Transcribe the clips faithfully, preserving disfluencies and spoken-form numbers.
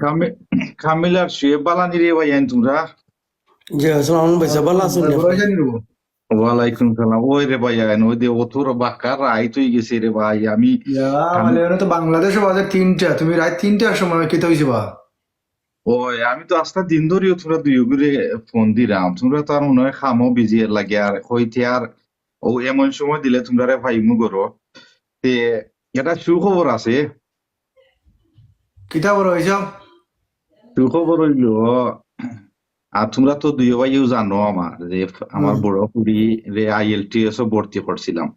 কামি-, কামিল আর শুয়েব, বালা নি রে ভাইয়াইন তুমরা? জি, আসসালামু আলাইকুম ভাইসাব, বালা আছইন নি আপনে? ওয়ালাইকুম সালাম। ওই রে ভাইয়াইন, ওই দে অতর বাক্কা রাইত অই গেছে রে ভাই। আমি, ইয়া, আমি মানে, ওরা তো বাংলাদেশো বাজে তিনটা, তুমি রাইত তিনটার সময় কিতা অইছে বা? ওই, আমি তো আস্তা দিন ধরিও তুমরা দুইওগুরে ফোন দিরাম, তুমরা তো আর মনে অয় কামো busy এর লাগি, আর কইতে আর ও এমন সময় দিলে তুমরারে পাইমু ঘরো। তে, একটা সুখবর আছে। কিতা বড় ভাইসাব? সুখবর অইলো, আর তুমরা তো দুইও ভাইও জানো আমার, যে আমার হুম। বড় ফুড়িরে আইএলটিএস ও ভর্তি করছিলাম।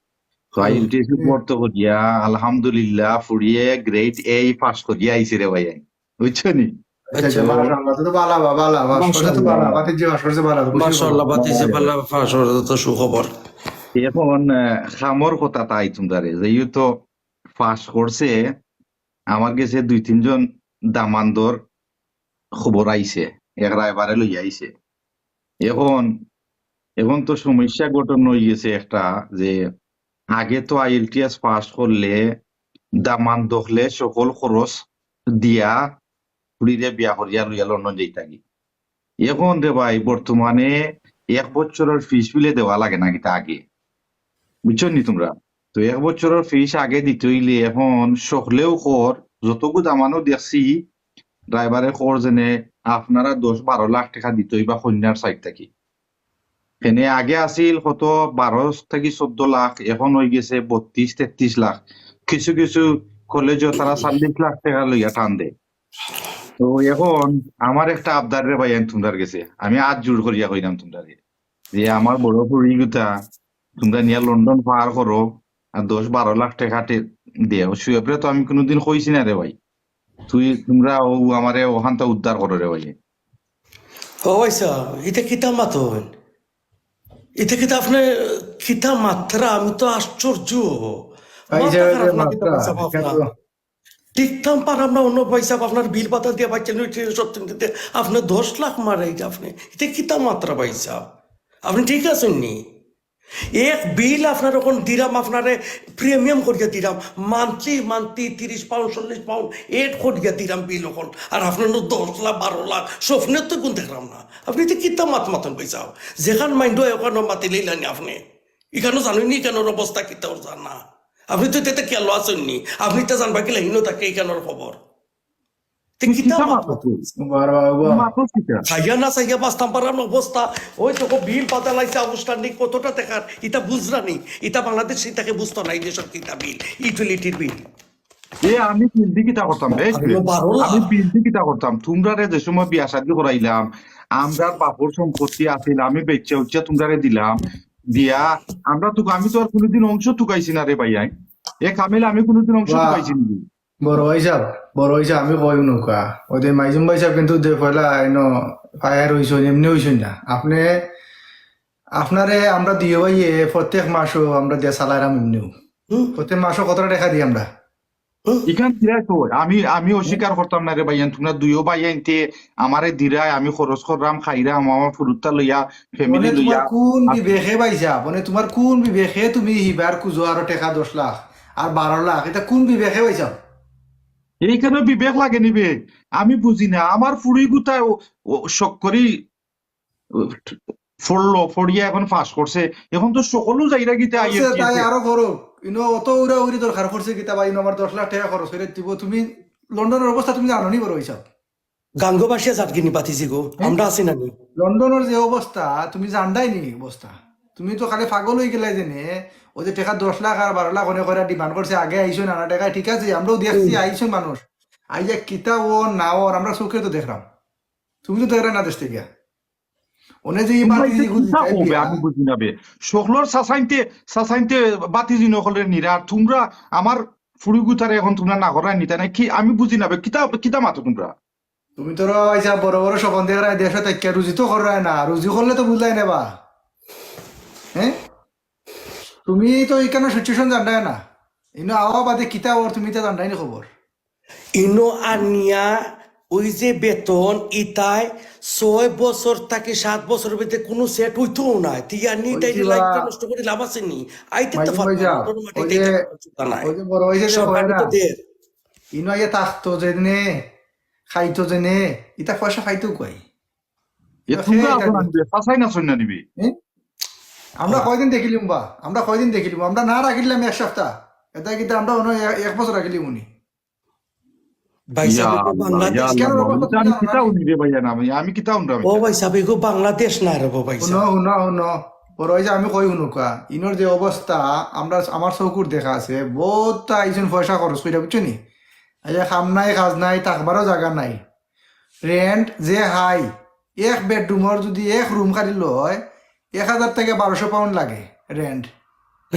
তো হুম। আইএলটিএস ও হুম। ভর্তি করিয়া আলহামদুলিল্লাহ ফুড়িয়ে grade A পাস করিয়া আইছে রে ভাইয়াইন, বুঝছো নি? আচ্ছা, আচ্ছা, আচ্ছা। মাশাআল্লাহ, তো বালা বা, বালা, পাস করছে তো বালা, মাশাআল্লাহ। বাতিজি পাস করছে বালা, খুশি খবর। মাশাআল্লাহ, বাতিজি বালা পাস করছে তো সুখবর। এখন, আহ, কামর কথা তাই তুমরারে, যেহেতু পাস করছে, আমার গেছে দুই তিনজন দামান্দর খবর আইছে, এক রায়বারে লইয়া আইছে। এখন, এখন তো সমস্যা গঠন অই গেছে একটা, যে আগে তো আইএলটিএস পাস করলে দামান্দ অকলে সকল খরচ দিয়া ফুড়িরে বিয়া করিয়া লইয়া লন্ডন যাইতাগি। এখন রে ভাই, বর্তমানে এক বছরর ফিস বিলে দেওয়া লাগে না কিতা আগে, বুঝছো নি তুমরা? তো এক বছরর ফিস আগে দিতে অইলে এখন সকলেউ কর, যতগু দামান্দও দেখছি, রায়বারে কর যেনে আপনারা দশ বারো লাখ টেকা দিতে অইবা কইন্যার side থাকি। এনে আগে আছিল কত বারো থাকি চৌদ্দ লাখ, এখন অই গেছে বত্রিশ তেত্রিশ লাখ। কিছু কিছু কলেজও তারা চল্লিশ লাখ টেকা লইয়া টান দেয়। তো এখন আমার একটা আবদার রে ভাইয়াইন তুমরার গেছে, আমি আত জোড় করিয়া কইরাম তুমরারে, যে আমার বড় ফুড়ি গুতা তুমরা নিয়া লন্ডন পার করো, আর দশ বারো লাখ টেকা টে-, দেও। শুয়েবরে তো আমি কুনুদিন কইছি না রে ভাই, তুই, তুমরা ও আমারে অখানতা উদ্ধার করো রে ভাই। ও ভাইসাব, ইতা কিতা মাতইন? ইতা কিতা আপনে কিতা মাতরা? আমি তো আশ্চর্য। এই যে, মাথা এই যে খারাপ না কিতা মাতরা, ভাইসাব আপনার? টিকতাম পারাম না অনো ভাইসাব, আপনার বিল পাতা দিয়া বাইচ্চা নিয়ে সব দিন দিতে আপনে দশ লাখ মারে, ইটা আপনে, ইটা কিতা মাতরা ভাইসাব? আপনে ঠিক আছইন নি? এক বিল আপনার অখন দিরাম, আপনারে প্রিমিয়াম করিয়া দিরাম, monthly, monthly তিরিশ পাউন্ড, চল্লিশ পাউন্ড add করিয়া দিরাম বিল অখন, আর আপনার দশ লাখ, বারো লাখ, স্বপ্নে তো কুন দেখরাম না। আপনে ইতা কিতা মাত মাতইন ভাইসাব? যেখান mind অয় অখান মাতি লইলা নি আপনে। ইখানো জানইন নি ইখানোর অবস্থা কিতা অর জানা? আপনে তো ইতা খেয়াল আছইন নি? আপনে ইতা জানবা কিলা হিনো থাকে ইখানোর খবর? তে কিতা কিতা মাত মাত মাতইন? বারো, বারো। মাত কিতা? চাইয়া না চাইয়া বাঁচতাম পারাম না অবস্থা। ওই তো বিল পাতা লাইছে আনুষ্ঠানিক কতটা টেকার, ইতা বুঝরা নি? ইতা বাংলাদেশ ইতাকে বুঝতো না, এই দেশর কিতা বিল, ইউটিলিটির বিল। এ, আমি বিল দি কিতা করতাম বে? আমি বারো লাখ। আমি বিল দি কিতা করতাম? তুমরারে যে সময় বিয়া শাদি করাইলাম, আমরার বাপর সম্পত্তি আছিল, আমি বেচা উচা তুমরারে দিলাম, দিয়া, আমরা তো, আমি তো আর কুনুদিন অংশ তুকাইছি না রে ভাইয়াইন। এ কামিল, আমি কুনুদিন অংশ বাহ। তুকাইছি নি? বড় ভাইসাব, বড় ভাইসাব, আমি কই নৌকা। ওই যে মাইজুম ভাইসাব কিন্তু দে পয়লা আইনো ফায়ার অইছইন, এমনে অইছইন না। আপনে, আপনারে আমরা দুইও ভাইয়ে প্রত্যেক মাসও আমরা দিয়া চালাইরাম এমনেউ। হুম। প্রত্যেক মাসও কতটা টেকা দিই আমরা? হুম। ইখান কিলা কই? আমি, আমি অস্বীকার করতাম না রে ভাইয়াইন, তুমরা দুইও ভাইয়াইন্তে আমারে দিরায়, আমি খরচ কররাম, খাইরাম, আমার ফুরুতা লইয়া, family মানে তুমার লইয়া। কুন আর বিবেকে ভাইসাব, মানে তুমার কুন বিবেকে তুমি হিবার খুজো আরো টেকা দশ লাখ, আর বারো লাখ, ইতা কুন বিবেকে ভাইসাব? এইখানো বিবেক লাগে নি বে? আমি বুঝি না, আমার ফুড়ি গুতায় ও, ও শখ করি, ও, পড়লো, পড়িয়া এখন পাস করছে, এখন তো সকলউ যাইরা গিতে করছে, IELTS তাই এ। আরো করো। ইনো অত উড়াউড়ি দরকার করছে কিতা বা, ইনো আমার দশ লাখ টেকা খরচ করি দিবো। তুমি লন্ডনর অবস্থা তুমি জানো নি বড় ভাইসাব? গাঙ্গো বাসিয়া যার গিনি বাতিজি গো, হ্যাঁ? আমরা আছি না নি? লন্ডনর যে অবস্থা, তুমি জানরায় নি অবস্থা? তুমি তো খালি পাগল অই গেলায় যেনে, ওই যে টেকা দশ লাখ আর বারো লাখ অনে কইরা demand করছে, আগে আইছো না, না টেকা, ঠিক আছে, আমরাও দেখছি, হুম। আইছো মানুষ। আইয়া কিতা অর না অর, আমরা চোখে তো দেখরাম। তুমি তো দেখরায় না দেশ থাকি। অনে যে এই তুমরা বাতিজি ইতা গুলি কিতা যাই কও বে, দিয়া। আমি বুঝি না বে। সকলর চাচাইন্তে, চাচাইন্তে বাতিজি নকলরে নিরা, আর তুমরা আমার ফুড়ি গুতারে এখন তুমরা না করায় নিতা না কি? আমি বুঝি না বে, কিতা, কিতা মাতো তুমরা? তুমি তো রে ভাইসাব বড় বড় স্বপ্ন দেখরায়, দেশো থাকিয়া রুজি তো কররায় না, রুজি করলে তো বুঝলায় না বা। হ্যাঁ? তুমি তো ইখানো situation জানরায় না। ইনো আওয়া বাদে কিতা অর তুমি ইতা জানরায় নি খবর? ইনো আনিয়া ওই যে বেতন ইতায় ছয় বছর থাকি সাত বছরর ভিতরে কুনু set অইতোউ নায়। তে ইয়ার নি ওই তাইরে কিবা life টা নষ্ট করি লাভ আছে নি? আইতে তো মাইজুম পারবো না, ভাইসাব, কোনো মাটি ওই তাই যে, থাকতে পারবো না। ওই যে বড় ভাইসাব যে সরকারে কয় তো না, দের। ইনো আইয়া থাকতো যেদিনে খাইতো যেনে, ইতা পয়সা খাইতো কই? এ, তোমরা এখন আনবে, ফাঁসাই না সৈন্য নিবে। আমরা কয়দিন দেখিলিম বা, আমরা কয়দিন দেখিলিম, আমরা না রাখিলাম এক সপ্তাহ, এটা কিন্তু আমরা অন্য এ-, এক বছর রাখিলিম উনি। ভাই সাহেব, এগু বাংলাদেশ। কেন বাবা, আমি কিতা উনি রে ভাইয়া না, আমি, আমি কিতা উনি রে? ও ভাই সাহেব, এগু বাংলাদেশ না রে বাবা, ভাই হুনো, সাহেব। হুনো, হুনো। বড় ভাই যে আমি কই হুনুকা, ইনোর যে অবস্থা, আমরা, আমার চকুর দেখা আছে, বহুত তা আইছইন পয়সা খরচ কইরা, বুঝছো নি? এই যে কাম নাই, কাজ নাই, থাকবারও জাগা নাই। রেন্ট যে হাই, এক বেডরুমর যদি এক রুম খালি লয়, এক হাজার থেকে বারোশো পাউন্ড লাগে রেন্ট।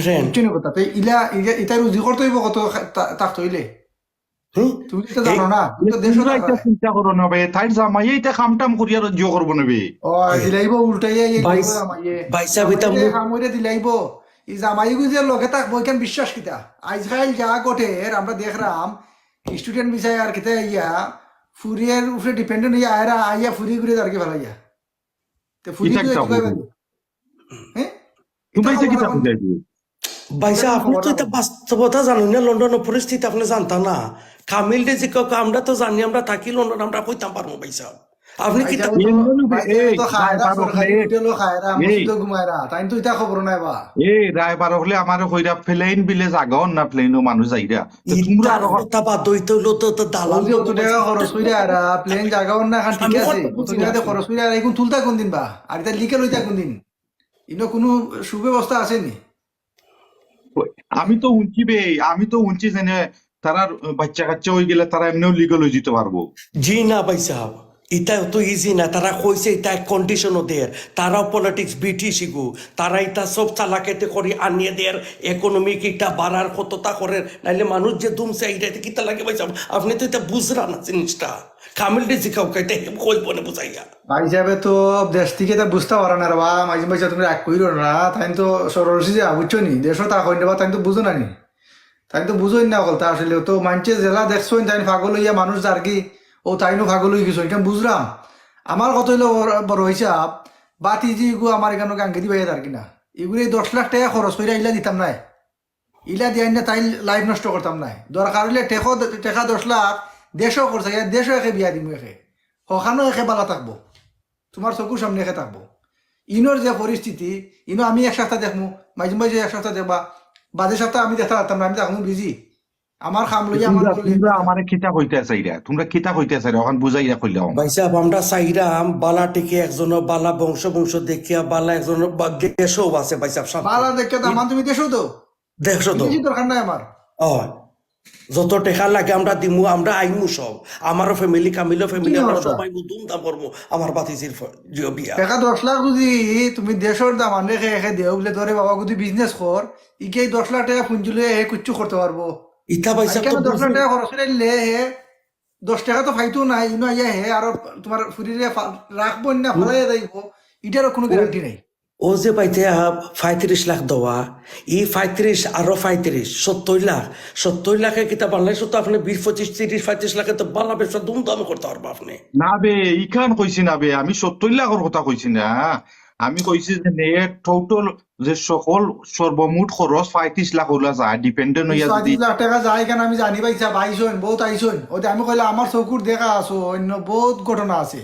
রেন্ট। বুঝছো নি কথা? তো ইলা, ইলা, ইতা রুজি করতে হইব কত খা-, তা-, থাকতে হইলে? হুম? তুমি তো জানো না, তুমি তো দেশো তোমরা থাকো এটা না। চিন্তা করো না ভাই, তাইর জামাইয়ে এটা কাম টাম করিয়া রুজি করবো না বে। ও, দিলাইব উল্টাইয়া ইয়ে ভাই, দিলাইব জামাইয়ে। ভাই সাহেব, এটা জামাইয়ে মু- কাম করিয়া দিলাইব। এই জামাইগু যে লগে থাকবো, এখান বিশ্বাস কিতা? আজকাল যা ঘটের, আমরা দেখরাম, স্টুডেন্ট ভিসায় আর কিতা ইয়া, ফুরির উপরে ডিপেন্ডেন্ট হইয়া আয়রা, আইয়া ফুরি ঘুরে যারগি ফালাইয়া। তে ফুরি ইটা ঘুরে কিতা কি করবে? বলবো? হ্যাঁ? তোমরা ইটা এটা কিতা খবর বুঝাইবো? ভাই সাহেব, আপনি তো খবর এটা বাস্তবতা জানেন না, লন্ডনের পরিস্থিতি আপনি জানতা না। কামিল ডে যে কাউকে আমরা তো জানি, আমরা থাকি লন্ডন, আমরা কইতাম পারবো ভাই সাহেব। আপনি কি ভাই সাহেব তা- তো, এমনি ভাই সাহেব এই তো খায়রা, ড্রাইভার সরকারি হকলে, হোটেলও খায়রা, এই মসজিদও ঘুমায়রা, তাই তো ইটা খবর নাই বা। এই ড্রাইভার হকলে আমারে কইরা প্লেন বিলে জাগাও না, প্লেনও মানুষ যাইরা। তো ইটা তোমরা আর কথা বাদ দিতে হইলো তো, তো দালাল ওই যে অত টাকা খরচ কইরা আর প্লেন জাগাও না, এখন ঠিক আমি আছে, কথা অত বুঝি টাকা না। খরচ কইরা আর এখন তুলতা কোন দিন বা? আর এটা লিগ্যাল হইতা কোন দিন? ইনো কোনো শুভ ব্যবস্থা আছে নি? আমি তো হুনছি বে, আমি তো হুনছি যে নে, তারার বাচ্চা কাচ্চা হয়ে গেলে তারা এমনিও লিগ্যাল হয়ে যেতে পারবো। জি না ভাই সাহেব, ইটা তো ইজি না। তারা কইছে ইটা এক কন্ডিশনও দের, তারাও পলিটিক্স ব্রিটিশ ইগু, তারা ইটা সব চালাকেতে করি আনিয়ে দের, ইকোনমিক ইটা বাড়ার কতটা করে, নাইলে মানুষ যে দুমছে ইটা কিতা লাগে ভাই সাহেব, আপনি তো ইটা বুঝরা না জিনিসটা। কামিল ডে জিকাও কাইতে কইব না বুঝাইয়া। ভাই সাহেবে তো দেশ থেকে এটা বুঝতে পারে না রে বা, মাঝে মাঝে তুমি রাগ কইরো না, তাই তো সরল সিধা, বুঝছো নি? দেশও তা কইন বা, তাই তো বুঝো না নি? তাই তো বুঝইন না কথা আসলে, তো মানছে জেলা দেখছইন, তাই পাগল হইয়া মানুষ যারগি, ও তাইনও পাগল হয়ে গেছে, এটা বুঝলাম। আমার কথা হইলো ওর বড় হিসাব, বাতি যে ইগু আমার এখানে গাঙ্গেদি ভাইয়া যারগি না, এগুলো এই দশ লাখ টাকা খরচ করে ইলা দিতাম নাই, ইলা দিয়ে না তাই লাইফ নষ্ট করতাম নাই। দরকার হইলে টেকা, টেকা দশ লাখ দেশও করছে, দেশও একে বিয়া দিমু একে, হখানো একে বালা থাকবো, তোমার চকুর সামনে একে থাকবো। ইনোর যে পরিস্থিতি, ইনো আমি এক সপ্তাহ দেখমু, মাঝে মাঝে এক সপ্তাহ দেখবা, বাদে সপ্তাহ আমি দেখতে পারতাম না, আমি তখন বিজি, আমার কাম লইয়া আমার তোমরা, বললে তোমরা আমারে কিতা কইতে চাইরা? তোমরা কিতা কইতে চাইরা? ওখান বুঝাইয়া কইলাম। ভাই সাহেব, আমরা চাইরাম বালা টিকে একজনও বালা বংশ বংশ দেখিয়া বালা একজনও বা-, দেশও আছে ভাই সাহেব, শান্তি। বালা দেখে দামান তুমি দেশও তো, দেশও তো। বিদেশি দরকার নাই আমার। ও, যত টেকা লাগে আমরা দিমু, আমরা আইমু সব। আমারও ফ্যামিলি, কামিলও ফ্যামিলি, কি আমরা কথা? সবাই ধুমধাম করবো আমার বাতিজির ফ-, জিও বিয়া। টেকা দশ লাখ যদি তুমি দেশর দামানে রেখে রেখে দেও বলে ধরে বাবা যদি বিজনেস কর, ইকে দশ লাখ টাকা পুঞ্জি লইয়া হে কিচ্ছু করতে পারবো। ইতা ভাই সাহেব কেন তো দশ লাখ বুঝুন। টাকা খরচ করে নিলে হে দশ টাকা তো পাইতো না, ইনো আইয়া হে আর তোমার ফুরিরে ফা-, রাখবো না, ফালাইয়া যাইবো, ইটারও কোনো গ্যারান্টি নাই। ও যে পাইতে, আহ, পঁয়ত্রিশ লাখ দেওয়া, ই পঁয়ত্রিশ আরো পঁয়ত্রিশ, সত্তর লাখ। সত্তর লাখে কিতা বাংলাদেশে তো আপনি বিশ, পঁচিশ, তিরিশ, পঁয়ত্রিশ লাখে তো বালা ব্যবসা ধুমধামে করতে পারবো আপনি। না বে, ইখান কইছি না বে, আমি সত্তর লাখর কথা কইছি না। আমি কইছি যে নেট টোটাল যে সকল সর্বমোট খরচ পঁয়ত্রিশ লাখ ওলা যায়, ডিপেন্ডেন্ট হইয়া যদি পঁয়ত্রিশ লাখ টাকা যায় কেন আমি জানি ভাই সাহেব, আইসইন, বহুত আইসইন। ওই যে আমি কইলাম আমার চকুর দেখা আছে, অন্য বহুত ঘটনা আছে।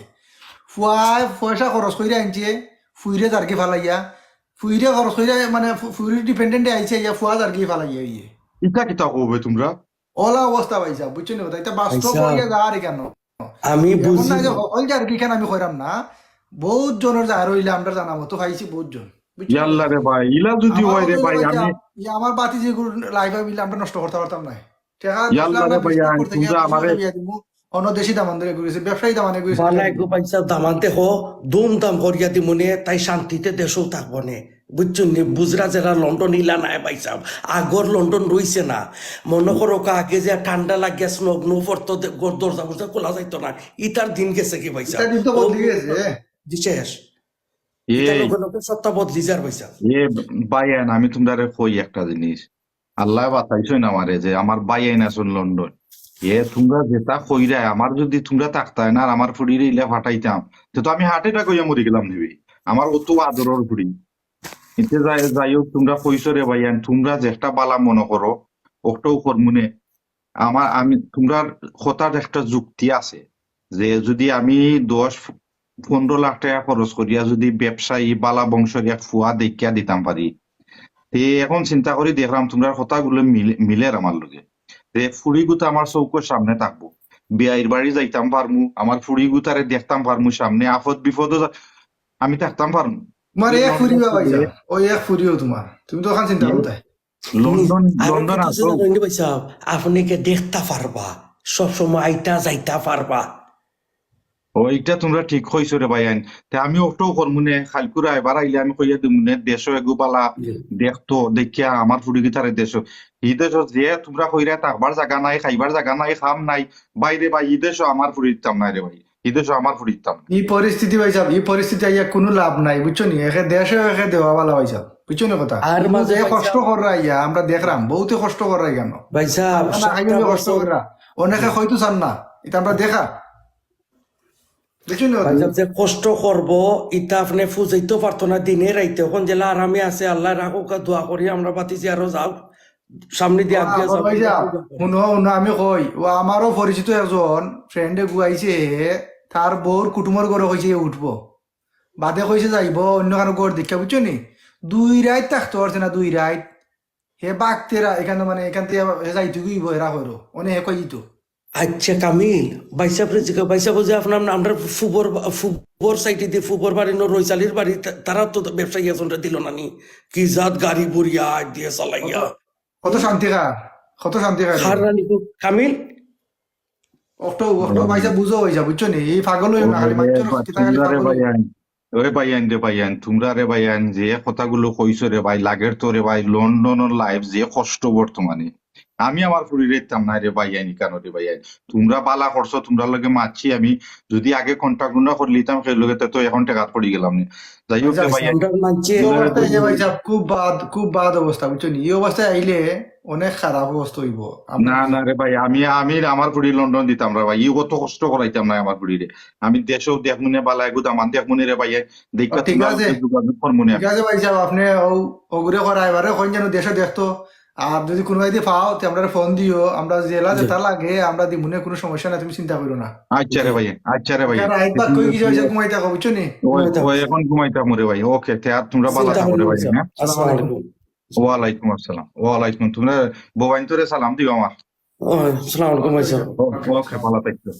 ফুয়ায় পয়সা খরচ করে আনছে, ফুইরে যারগি ফালাইয়া, ফুইরে খরচ করে মানে ফু-, ফুইরে ডিপেন্ডেন্টে আইছে, ইয়া ফুয়া যারগি ফালাইয়া ইয়ে। ইটা কিতা কবে তোমরা? ওলা অবস্থা ভাই সাহেব, বুঝছো নি কথা? এটা বাস্তব ভাই সাহেব। হইয়া যার কেন? আমি এমন বুঝি না যে না। হকল যারগি কেন আমি কইরাম না, বহুত জনর যার হইলে আমরা জানা মতো পাইছি বহুত জন, বুঝছো নি? ইয়াল্লা রে ভাই, ইলা যদি আমার হয় রে কথা ভাই, হইলো আমি ভাই সাহেব, ইয়া আমার বাতি যে লাইফ হইলে আমরা নষ্ট করতে পারতাম না। টেকা ইয়াল্লা রে ভাই, আমি করতে গিয়া তোমরা আমারে বিয়া দিমু, অন্য দেশি দামান ধরে ঘুরেছে, ব্যবসায়ী দামান ধরে ঘুরেছে। বালা এগো ভাই সাহেব দামান দেখো, ধুমধাম করিয়া দিমুনে, তাই শান্তিতে দেশেও থাকবো নে। বুঝছো নি? বুঝরা যেরা লন্ডন ইলা নাই ভাই সাহেব, আগর লন্ডন রইছে না। মনে করো কা আগে যে ঠান্ডা লাগিয়া স্নো গ্নো পড়তো, দে-, গর-, দরজা ফরজা খোলা যাইতো না, ইতার দিন গেছে কি ভাই ইতার সাহেব? দিন তো বদলি গেছে। জি শেষ। এই, ইতার লগে লগে সত্তা বদলি যার ভাই সাহেব। এ ভাইয়ান, আমি তোমরারে কই একটা জিনিস, আল্লাহ বাঁচাইছইন আমারে যে আমার ভাইয়াইন আছইন লন্ডন। এ তোমরা যেটা কইরায়, আমার যদি তোমরা থাকতায় না আর আমার ফুড়িরে ইলা ফাটাইতাম, তে তো আমি হার্ট অ্যাটাক হইয়া মরি গেলাম নিবি। আমার অত আদরর ফুড়ি। এতে যাই, যাই হোক, তোমরা কইছো রে ভাইয়ান, তোমরা যেটা বালা মনে করো, ওটাও করমুনে। আমার, আমি, তোমরার কথার একটা যুক্তি আছে। যে যদি আমি দশ পনেরো লাখ টেকা খরচ করিয়া যদি ব্যবসায়ী বালা বংশর এক ফুয়া দেখিয়া দিতাম পারি, তে এখন চিন্তা করি দেখরাম তুমরার কথাগুলো মিলে, মিলের আমার লগে। যে ফুড়িগুতা আমার চউখর সামনে থাকবো, বিয়াইর বাড়ি যাইতাম পারমু, আমার ফুড়িগুতারে দেখতাম পারমু, সামনে আপদ বিপদও যা-, আমি থাকতাম পারমু। তোমার এক ফুড়ি বা ভাইসাব, ওই এক ফুড়িও তোমার, তুমি তো ওখান চিন্তা করতে। লন্ডন, আরো লন্ডন কথা আছো? জানো নি ভাইসাব, আপনি কে দেখতা পারবা, সবসময় আইতা যাইতা পারবা। ওইটা তুমরা ঠিক কইছো রে ভাইয়াইন। তে আমি অটাও করমু নে, খালকুরা এবার আইলে আমি কইয়া দিমু নে, দেশো এগু বালা দেখতো, দেখিয়া আমার ফুড়িগুতারে দেশো। ই দেশো যে তুমরা কইরা থাকবার জাগা নাই, খাইবার জাগা নাই, কাম নাই, বাইরে ভাই, ই দেশো আমার ফুড়ি দিতাম নাই রে ভাই, ই দেশো আমার ফুড়ি দিতাম না। এই পরিস্থিতি ভাইসাব, এই পরিস্থিতি আইয়া কোনো লাভ নাই, বুঝছো নি? একে দেশে একে দেওয়া বালা ভাইসাব, বুঝছো নি কথা? আর মাঝে যে কষ্ট কররা আইয়া, আমরা দেখরাম, বহুতে কষ্ট কররা কেন? ভাইসাব, আমরা না খাইলে কষ্ট কররা, অনেকে হয়তো চান না, এটা আমরা দেখা, বুঝছো নি কথা? ভাইসাব, যে কষ্ট করবো, ইতা আপনি ফুজাইতেও পারতো না দিনে রাইতে। এখন জেলা আরামে আছে, আল্লাহ রাখুক, দোয়া করি আমরা বাতিছি আরো যাও সামনে দিয়ে আগে যাও। ভাইসাব, শুনো, শুনো, আমি কই, ও আমারও পরিচিত একজন ফ্রেন্ডে গুয়াইছে, তার বউর কুটুমর ঘরে কইছে উঠবো, বাদে কইছে যাইবো অন্য কারো ঘর দেখিয়া, বুঝছো নি? দুই রাইত থাকতো পারছে না, দুই রাইত। হে বাগতেরা এখানে, মানে এখান থেকে হে যাইতে গইবো, এরা হইরো, অনে হে কই দিত। আচ্ছা কামিল, ভাইসাব রে জিগা, ভাইসাব যে আপনার, আমরা ফুবর, ফুবর সাইডে দিয়ে ফুবর বাড়ি, ন রইচালির বাড়ি, তা-, তারা তো ব্যবসায়ী একজনটা দিল না নি, কি জাত গাড়ি বুড়িয়া দিয়ে চালাইয়া। কত শান্তি খা, কত শান্তি খা। খার রানী কো-, কামিল? অটো, অটো ভাইসাব বুঝো হয়ে যা, বুঝছো নি? এই পাগল হইও না, খালি ওরে মাইচর বাচ্চা কিতা খালি রে পাগল হইও। ভাইয়াইন, ওই ভাইয়াইন রে ভাইয়াইন, তুমরা রে ভাইয়াইন, যে কথাগুলো কইছো রে ভাই, লাগের তো রে ভাই, লন্ডনর লাইফ যে কষ্ট বর্তমানে। আমি আমার ফুড়িরে দিতাম না রে ভাইয়াইন, ইকানো রে ভাইয়াইন। তুমরা বালা করছো, তুমরার লগে মাতছি আমি, যদি আগে কন্ট্যাক্ট না করলিতাম, সেই লগে তো এখন টেকাত পড়ি গেলাম নি। যাই হোক রে আচ্ছা, ভাইয়াইন, আমরা মানছি। এই অবস্থায় যে ভাইসাব, খুব বাদ, খুব বাদ অবস্থা, বুঝছো নি? এই অবস্থায় আইলে অনেক খারাপ অবস্থা হইব। আমরা না, না রে ভাই, আমি, আমি আমার ফুড়ি লন্ডন দিতাম রে ভাই, ই অত কষ্ট করাইতাম না আমার ফুড়িরে। আমি দেশেও দেখমুনে বালা এগু দামান দেখমুনে রে ভাই, দেখা ঠিক তুমরা আছে। যোগাযোগ করমুনে। ঠিক আছে ভাইসাব, আপনি ও, ওগুরে করা এবারে কইন যেন দেশে দেখতো। আর যদি কোনো ভাই পাও, তে আমরা ফোন দিও, আমরা জেলা যেটা লাগে, আমরা দিমুনে, কোনো সমস্যা না, তুমি চিন্তা করো না। আচ্ছা রে ভাই, আচ্ছা রে ভাই। আর রাইত বাদ কই কিছু হইছে, ঘুমাই থাকো, বুঝছো নি? ওই, ওই এখন ঘুমাইতাম রে ভাই। ওকে, তে আর তুমরা বালা থাকো রে ভাই, হ্যাঁ? আসসালামু আলাইকুম। ওয়ালাইকুম আসসালাম। ওয়ালাইকুম। তুমরা বউয়াইন্তরে সালাম দিও আমার। ও, আসসালামু আলাইকুম ভাইসাব। ও-, ওকে, বালা থাকো।